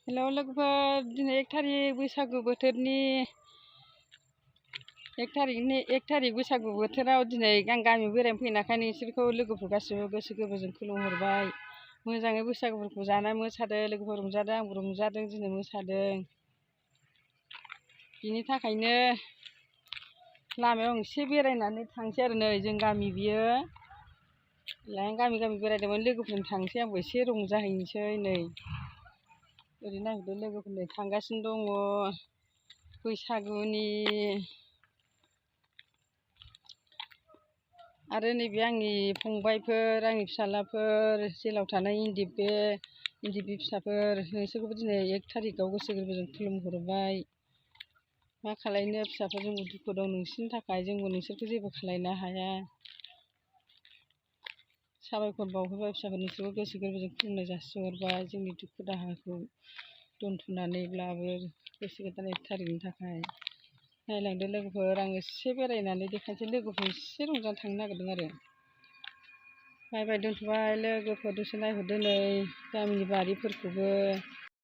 Hello लोगोफोर, दिनै 1 थारिख बैसागु बोथोरनि 1 थारिख बैसागु बोथोराव दिनै आं गामियाव बेरायनो फैनायखाय नोंसोरखौ लोगोफोर गासिबो गोसो गोरबोजों खुलुमहरबाय। मोजाङै बैसागुफोरखौ जाना मोसादों, लोगोफोर रंजादों, आंबो रंजादों, दिनै मोसादों। बिनि थाखायनो लामायाव एसे बेरायनानै थांसै आरो नै जों गामि बियो गामि बेरायदोंमोन, लोगोफोरजों थांसै आंबो एसे रंजाहैनोसै। नै ओरै नागिरदों लोगोफोरनो थांगासिनो दङ बैसागुनि। आरो नैबे आंनि फंबायफोर, आंनि फिसाज्लाफोर, जेलाव थानाय इन्दि बि फिसाफोर, नोंसोरखौबो दिनै 1 थारिखआव गोसो गोरबोजों खुलुमहरबाय। मा खालायनो, फिसाफोरजोंबो दुखु दं नोंसोरनि थाखाय, जोंबो नोंसोरखौ जेबो खालायनो हाया। साबायखर बावहरबाय फिसाफोर, नोंसोरखौ गोसो गोरबोजों खुलुमनाय जासिहरबाय। जोंनि दुखु दाहाखौ दोनथ'नानैब्लाबो गोसो गोदान 1 थारिखनि थाखाय नायलांदो लोगोफोर। आं एसे बेरायनानै देखायनोसै, लोगोफोर एसे रंजानो थांनो नागिरदों आरो। बाय बाय, दोनथ'बाय लोगोफोर, दसे नायहरदो नै गामिनि बारिफोरखौबो।